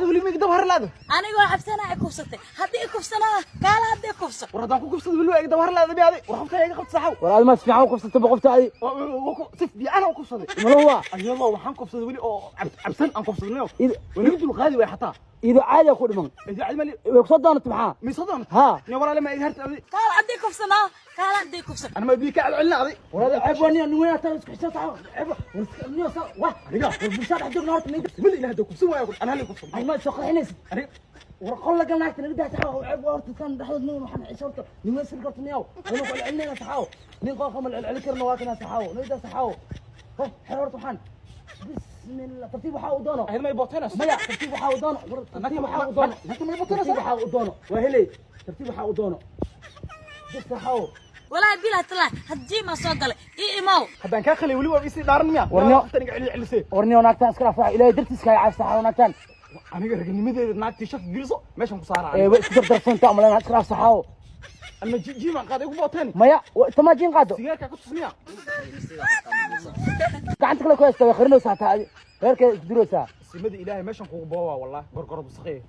Weli ma igdaba harlaado. Anigoo cabsanaa i kufsatay. Haddii i kufsanaa, kaala haddii i kufso. War haddaan ku kufsado, weli waa igdaba harlaada miyaadi? War qofta iga qabta, saxaw. War aad ma si fiican u kufsatay boqofta adi? Si fiican aan kufsaday. Malo waa. Ayadoo waxaan kufsaday weli oo cabsan aan kufsaday. Weli dul qaadi way xataa. Ido caadi ku dhiman. Ido caadi mali. Way kusoo doonatay maxaa? Mise doonat? Haa. Niyo walaale, ma iga harta adi? Kaala haddii kufsanaa, kaala haddii kufsan. Ana ma biyo ka celcelina adi? War adi ceeb waa niyo, nin weyn ataa, isku xisaabta ceeb. War niyo sa wah. Aniga? War bulshada dhex joogna horta ninka. Mid ilaah hadda kufsan waayo, ana hal kufsan. Ay, ma soo qarxinaysid. Aniga? War qol la galnaagta naga daa, saxaw. Ceeb waa horta kan dhexdood nin waxaan ciisho horta nin weyn sir horta niyow. Waynu ku celcelinayna, saxaw. Nin qooqa ma celcelin karno, waa kana, saxaw. Naga daa, saxaw. Heh, xer horta waxaan. Bismillah, tartiib waxaa u doono. Ayad ma bootenas? Maya, tartiib waxaa u doono. War tartiib waxaa u doono. Nagta ma bootenas? Tartiib waxaa u doono. Waa helay. Tartiib waxaa u doono. Bis, saxaw. Walaahi bilahi talaahi, haddii maa soo galay ii imow. Haddaan kaa khalay, weli waa isii dhaaran miya? War niyo. Waqtan iga celi celisay. War niyo, naagtaan iska dhaaf, saxaw. Ilaahay dartiis kaaga caaf, saxaw, naagtaan. Aniga raganimadeeda naagtii shaf geliso meeshan ku saaraa. Ee, way isku dardarsantaa umaleyna, iska dhaaf, saxaw. Ama jiimaan qaaday igu booteen. Maya, tamaa jiin qaado. Sigaarkaa ku tusmiya. Gacanta kale ku haysta, way qarinaysaa taa adi. Reerkeeda isku diraysaa. Simada Ilaahay meeshan kugu boobaa, wallahi gorgorod wasaqee.